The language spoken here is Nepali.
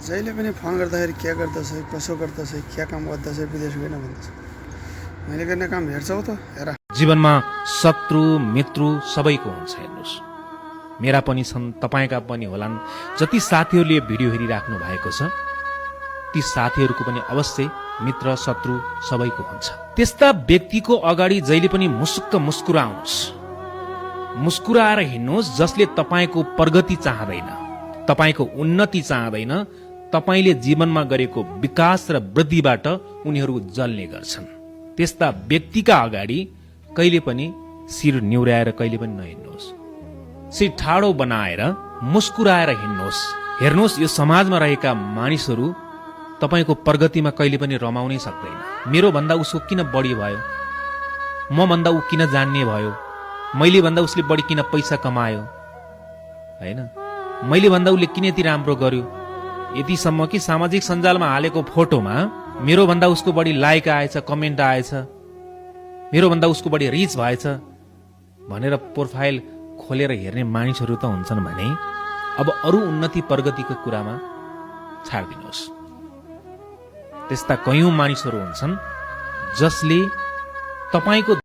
जहिले पनि फोन गर्दाखेरि के गर्दछ, कसो गर्दछ, के काम गर्दछ, विदेश गएन भन्दछ। मैले गर्ने काम हेर्छौ त हेर। जीवनमा शत्रु मित्र सबैको हुन्छ। हेर्नुहोस्, मेरा पनि छन्, तपाईँका पनि होलान्। जति साथीहरूले भिडियो हेरिराख्नु भएको छ ती साथीहरूको पनि अवश्य मित्र शत्रु सबैको हुन्छ। त्यस्ता व्यक्तिको अगाडि जहिले पनि मुसुक्क मुस्कुराउनुहोस्, मुस्कुराएर हिँड्नुहोस् जसले तपाईँको प्रगति चाहँदैन, तपाईँको उन्नति चाहँदैन। तपाईँले जीवनमा गरेको विकास र वृद्धिबाट उनीहरू जल्ने गर्छन्। त्यस्ता व्यक्तिका अगाडि कहिले पनि शिर निहुर्याएर कहिले पनि नहिँड्नुहोस्। शिर ठाडो बनाएर मुस्कुराएर हिँड्नुहोस्। हेर्नुहोस्, यो समाजमा रहेका मानिसहरू तपाईँको प्रगतिमा कहिले पनि रमाउनै सक्दैन। मेरो भन्दा उसको किन बढी भयो, म भन्दा ऊ किन जान्ने भयो, मैले भन्दा उसले बढी किन पैसा कमायो, हैन, मैले भन्दा उसले किन यति राम्रो गर्यो। यतिसम्म कि सामाजिक सञ्जालमा हालेको फोटोमा मेरो भन्दा उसको बढी लाइक आएछ, कमेन्ट आएछ, मेरो भन्दा उसको बढी रिच भएछ भनेर प्रोफाइल खोलेर हेर्ने मानिसहरू त हुन्छन् भने अब अरू उन्नति प्रगतिको कुरामा छाडिदिनुहोस्। त्यस्ता कयौं मानिसहरू हुन्छन् जसले तपाईको